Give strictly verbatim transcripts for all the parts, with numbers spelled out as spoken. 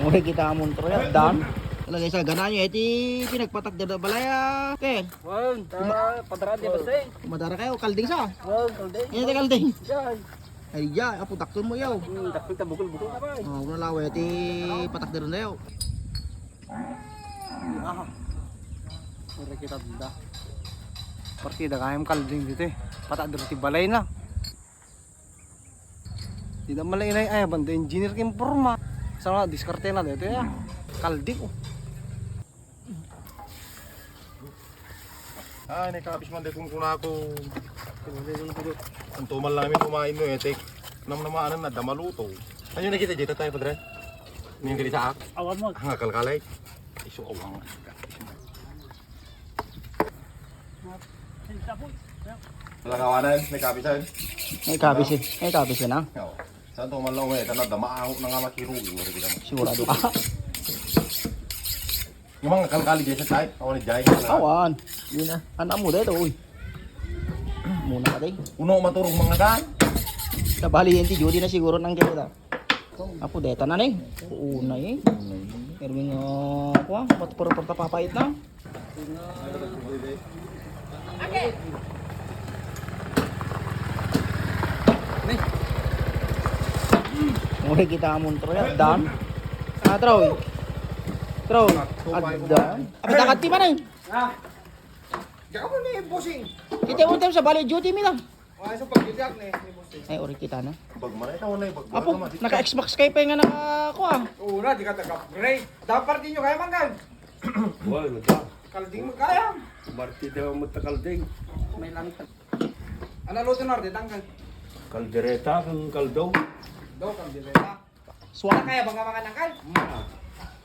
Uray kita, Montro, ya, dan. Talaga, isa, ganayo, iti pinagpatak da balaya. Okay. Wan, ta, padara di basta eh. Madara kayo, kalding sa. Wan, kalding. Yan, kalding. Yan. Ay, ya, apo, dakkel mo, yaw. Hmm, dakkel ta, bukol-bukol na ba eh. Oh, wala lawa, iti patak da rin, yaw. Ah. Uray kita da. Partida kayam kalding dito eh. Patak da rin ti balay na. Di na malainay ay banda engineer ken porma. Sa nga diskarte na dito ya. Kalding, oh. Ay, naikapis man daytoy kunkunako. Anto man lang amin kumain no, etek. Namnamaanan na, damaluto. Ano yung nakita dito tayo, padre? Yung dili sa ak? Awan mo. Ang akalkalay. Iso awang. Lakawanan, may kapisan. May kapisin, may kapisin na. Oo. Saan to man lang, eh, tanah, damaango na nga makirugi, wala kita mo. Sigurado ka? Yung mga kalkali dyan sa type, awan ni Jai. Awan. Yun na. Anak mo dito, uy. Muna ka, day. Uno, maturog mga kan. Nabali yan, ti Judy na siguro nang kita. Apo, deta na ni. Una eh. Erwin, ah, kuha, ba't puro pagkapapait na? Uy, kita mo, Troy, ah, dan. Ah, Troy. Troy, agdan. Abis na kati man eh. Ah. Diyan ka mo ni bossing. Kita mo tayo sa bali duty mi lang. Ay, sa pagbibiyak ni, ni bossing. Ay, uri kita na. Bag man, ikaw na, bag. Apo, naka-Xbox kayo pa yung anak ko ah. Oo na, di ka taga-upgrade. Dapat di nyo kaya manggal. Wala, nagka. Kalding mo kaya. Marti daw mo ta kalding. May lang. Ano luto na rin, tanggal? Kaldereta, ang kaldo. Daw, kaldereta. Swak. Kaya ba nga mga nangkal? Mama.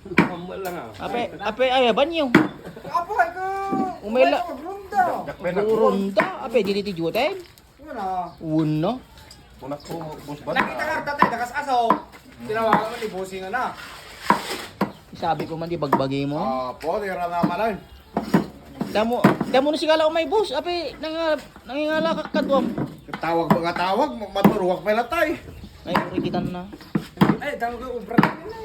Mama lang ah. Ape, ape, ay, banyo. Apo, ay ko. Umela. Umela ko, ronda. Ronda, ape, dili ti Juten? Wala. Wala. Punak ko, boss ba? Nakita ka, tatay, dakas aso. Tinawagan mo ni bossing na. Sabi ko man, di bagbagi mo. Apo, tira naman ay. Damo, damo na sigala umay, boss. Ape, nang, nangingala ka kaduam. Tawag mga tawag, ma-, maturuwak pa latay. Ay, urikitan na. Ay, tawag ko, ubra.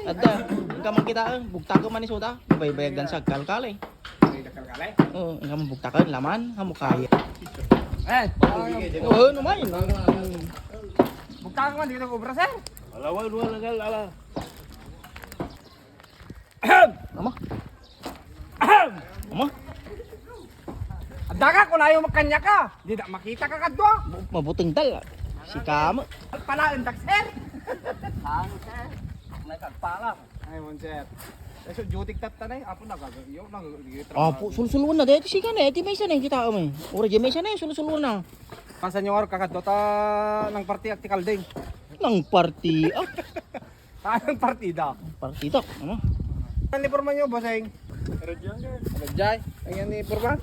Adda, ang kamang kita, ang bugtakan man ni Soda. Baybayag dan sa kalkal eh. Ay, kalkal eh. Oo, ang kamang bugtakan, laman, amo kaya. Eh, oo, naman. Bugtakan man, dito ko, ubra, sir. Ala, wala, wala, wala. Ahem! Ama? Ahem! Ama? Adda ka, kung ayaw magkanya ka. Di da makita ka kadwa. Bu-, mabuteng dal. Si kamo. Palaen dak, sir. Ang, sir. May kagpala. Ay, mon, sir. Eh, so, duty tatta na eh. Apo, nagag-, yo, nagag-, Apo, sulsulon na. Dahil siya na eh. Di may isa na eh. Kita mo eh. Ura di may isa na eh. Sulsulon na. Pasan yung araw kakadwa ta ng party at tikalding. Ng party, ah. Anong partida? Partida, ano? Ano ni porma nyo, bossing? Radyan, sir. Radyan? Ayan ni porma?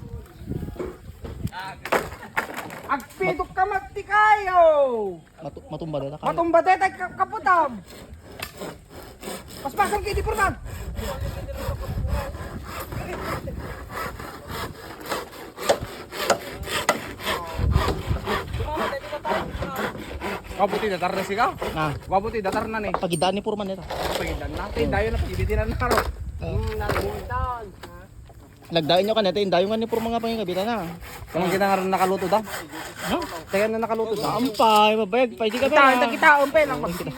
Agpidok ka, mati kayo! Matu-, matumba deta ka. Matumba deta ka, kaputam! Paspasan kayo di porma! Kabuti datar na sika? Ah. Kabuti datar na ni. Pagidaan ni Purman ito. Pagidaan na. Tay, dayo na pagibitinan na ro. Ah. Hmm, nagbutan. Nagdayo nyo kaneta, yung dayo nga ni Purman nga pangingabitan na. Kung ginangaran nakaluto da? Ha? Kaya na nakaluto da? Ampay, mabayag pa, hindi ka Kita, ba? Kita, kita, ampay lang. Kita.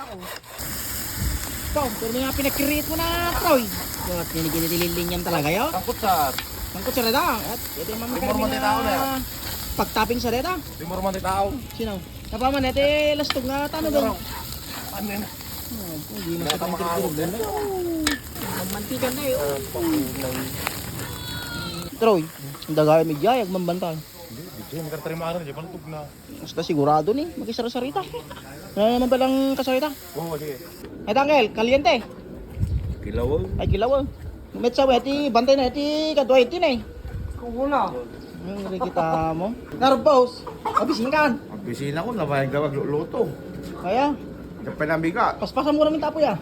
Ikaw, pero may mga pinagkirito na, Troy. Yung at nilagyan ni Lilin yan talaga, yo? Ang kutsar. Ang kutsara da. At ito yung mga Timor man karami tayo na na yan. Pagtaping sa deta. Timor man tayo. Sino? Napaman, ito yung lastog nga tano daw. Ano yun? Oh, hindi na sa pangkirkirog na. Mantika na eh. Oh. Troy, ang dagay may jayag, mambantay. Hindi, hindi. May kartari maaram, di pantog na. Basta sigurado ni, makisarasarita. Ano naman palang kasarita? Oo, sige. Ay, Tangkel, kaliente. Kilawag. Ay, kilawag. Metsa, iti, bantay na, iti, kadwa iti na eh. Kuha na. Yung nakikita mo. Narbos. Abisin kan. Abisin ako, nabayag daw magluluto. Kaya? Dapat na biga. Paspasan mo namin tapo ya.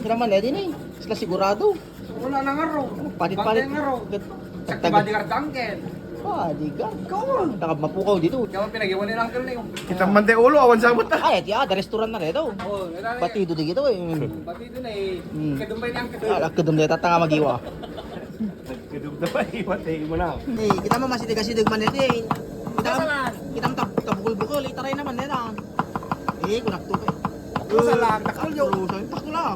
Sila man, eh, din eh. Sila sigurado. Wala na nga ro. Palit-palit. Bantay nga ro. Gat-, Sa tag- bodyguard uncle. Bodyguard. Ikaw, ah. Nakamapukaw dito. Ikaw ang pinag-iwan ni Uncle Neo. Kita man tayo ulo, awan sabot na. Ay, ati, ah, the restaurant na rin ito. Oo, wala na yan. Batido di dito eh. Batido na eh. Hmm. Kadum ba niya ang kadum? Ah, kadum na tatanga magiwa. Kadum na ba? Iwan tayo mo na. Eh, kita mo, masidig-asidig man ito eh. Kita mo, kita mo tab-, tabukol-bukol, itaray naman na yan. Eh, kunakto pa eh. Takto sa lang, takto yun. Takto, takto lang.